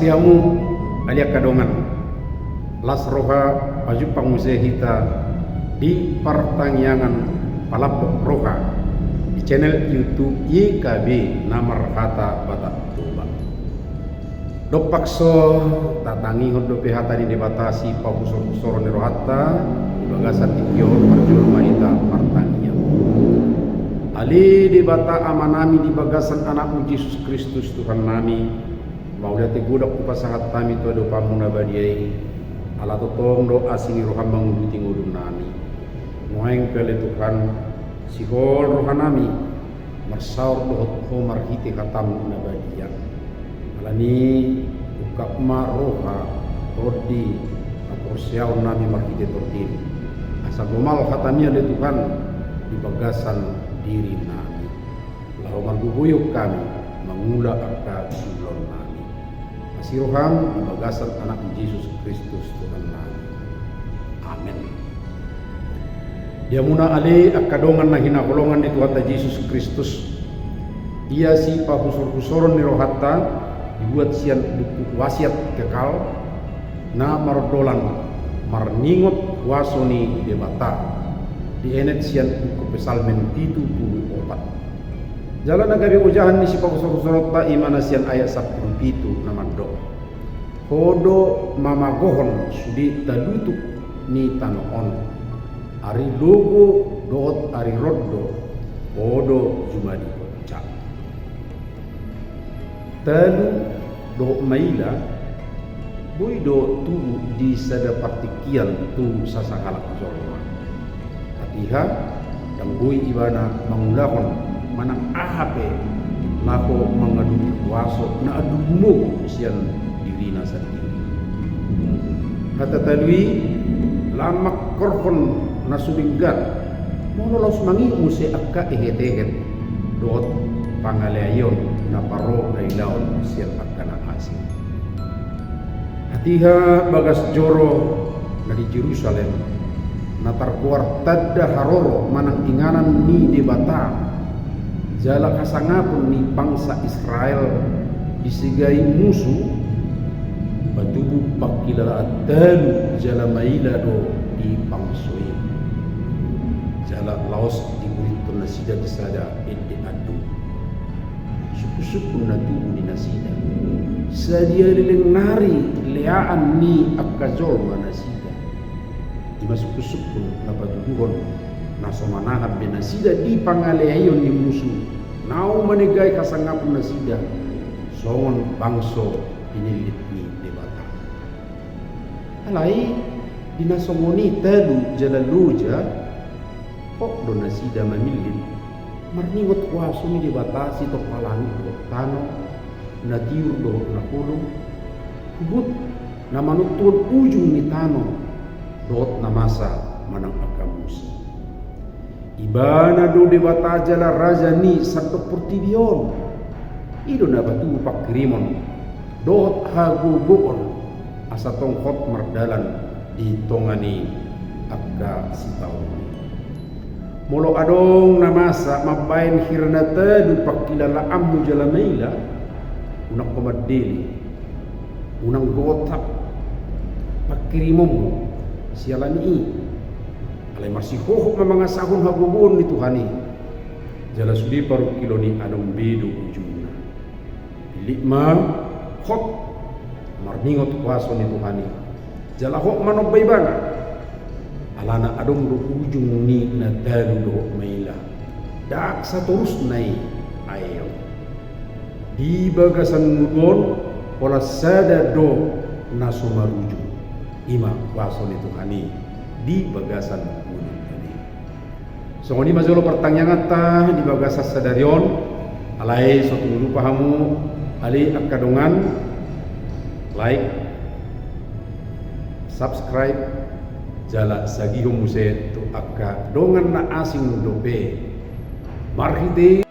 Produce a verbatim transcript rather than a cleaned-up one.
Di hamu ale angka dongan, las roha pajumpang muse hita di partangiangan Palambok Roha di channel YouTube Y K B na marhata Batak Toba. Dompak so tatangihon dope hata ni Debata sipahusor-husoron ni rohanta di bagasan tingki on parjolo ma hita martangiang. Ale Debata Amanami, di bagasan Anakmu Jesus Kristus Tuhannami, mauliate godang hupasahat hami tu adopanmu na badia i, ala tongtong do asi ni roham manguduti ngolunami. Nuaeng pe ale Tuhan, sihol rohanami marsaor dohot Ho marhite hatamu na badia. Alani i, ungkap ma roha, tondi, haporseaonnami marhite tondimi, asa gomal hatami ale Tuhan di bagasan dirinami, laho margogoihon hami mangula angka siulaonnami. Asi roham di bagasan Anakmu Jesus Kristus Tuhannami. Amen. Di hamuna ale angka dongan na hinaholongan ni Tuhanta Jesus Kristus, ia sipahusor-husoron ni rohanta dibuat sian buku Wasiat Kekal na marondolan Marningot Huaso ni Debata, dienet sian buku Psalmen pitu pulu opat. Jala na gabe ojahan ni sipahusor-husoronta i ma na sian ayat sampulu pitu na mandok: Ho do mamagohon sude talutuk ni tano on, ari logo dohot ari rondo, Ho do jumadi honja. Talu dohot maila boi do tubu di sada partingkian tu sasahalak jolma. Hatiha ndang boi ibana mangulahon manang aha pe laho mangadopi huaso na andung lumobi sian dirina sandiri. Hata talu i lam mangkorhon na so denggan molo laos mangihut muse angka ehet-ehet dohot pangaleaion na parrohailaon sian angka na asing. Hatiha bagas joro na di Jerusalem, na targoar tanda haroro manang inganan ni Debata, jala hasangapon ni bangsa Israel disegai musu, patubu pangkilalaan talu jala maila do di bangso i. Jala laos diguriton nasida di sada ende andung. Sungkun-sungkun na tubu di nasida. Sadia leleng nari leaan ni angka jolma nasida. I ma sungkun-sungkun na patuduhon na so manahan be nasida di pangaleaion ni musu, naung manegai hasangapon nasida songon bangso pinillit ni Debata. Alai di na songon i talu jala loja, hot do nasida mamillit marningot huaso ni Debata sitompa langit dohot tano, na tiur dohot na holom, huhut na manontuhon ujung ni tano dohot na masa manang angka musi. Ibana do Debata jala Raja ni sandok portibi on. I do na patubu pangkirimon dohot hagogoon asa tong hot mardalan di tonga ni angka sitaonon i. Molo adong na masa mambaen hira na talu pangkilalaanmu jala maila, unang ho mandele, unang gotap pangkirimonmu siala ni i. Alai marsihohot ma mangasahon hagogoon ni Tuhan i, jala sude parungkilon i adong be do ujungna. Pillit ma hot marningot huaso ni Tuhan i, jala hot manomba Ibana. Alana adong do ujung ni na talu dohot maila, ndang satorusna i aeon. Di bagasan ngolu on pola sada do na so marujung, i ma huaso ni Tuhan i di bagasan ngolunta i. Songon i ma jolo partangianganta di bagasan sadari on. Alai so tung lupa hamu ale angka dongan, like, subscribe, jala sagihon muse tu angka dongan na asing dope. Marhite